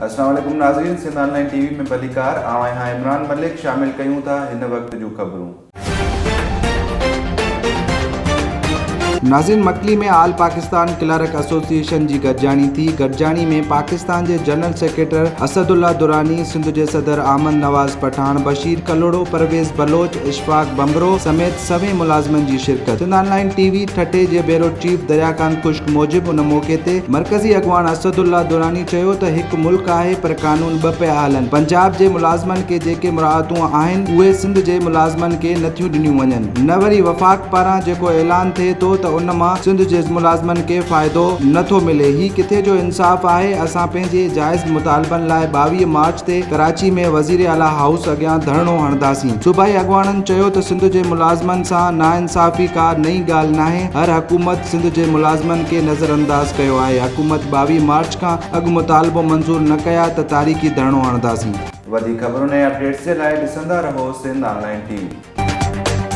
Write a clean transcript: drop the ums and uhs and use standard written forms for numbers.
السلام عليڪم ناظرين Sindh online T V ۾ ڀليڪار آئون آهيان عمران ملڪ شامل ڪيون ٿا هن وقت جون خبرون. ناظرين مڪلي ۾ آل پاڪستان ڪلارڪ ايسوسيئيشن جي گڏجاڻي ٿي، گڏجاڻي ۾ پاڪستان جي جنرل سيڪريٽر اسد الله دراني، سنڌ جي صدر احمد نواز پٺاڻ، بشير ڪلهوڙو، پرويز بلوچ، اشفاق ڀنڀرو سميت سوين ملازمن جي شرڪت. Sindh online T V Thatta جي بيورو چيف دريا خان خشڪ موجب ان موقعي تي مرڪزي اڳواڻ اسد الله دراني چيو ته هڪ ملڪ آهي پر قانون ٻه پيا هلن، پنجاب جي ملازمن کي جيڪي مراعتون آهن اهي سنڌ جي ملازمن کي نٿيون ڏنيون وڃن نه وري وفاق پاران جيڪو اعلان ٿئي ٿو ته ان مان سنڌ جي ملازمن کي فائدو نٿو ملي هي ڪٿي جو انصاف آهي اسان پنهنجي جائز مطالبن لاء 22 مارچ تي ڪراچي ۾ وزيراعليٰ هائوس اڳيان ڌرڻو هڻنداسين. صوبائي اڳواڻن چيو ته سنڌ جي ملازمن سان ناانصافي ڪا نئين ڳالهه ناهي، هر حڪومت سنڌ جي ملازمن کي نظرانداز ڪيو آهي، حڪومت 22 مارچ کان اڳ مطالبو منظور نه ڪيا ته تاريخي ڌرڻو هڻنداسين. وڌيڪ خبرن ۽ اپڊيٽس جي لاء ڏسندا رهو Sindh online T V.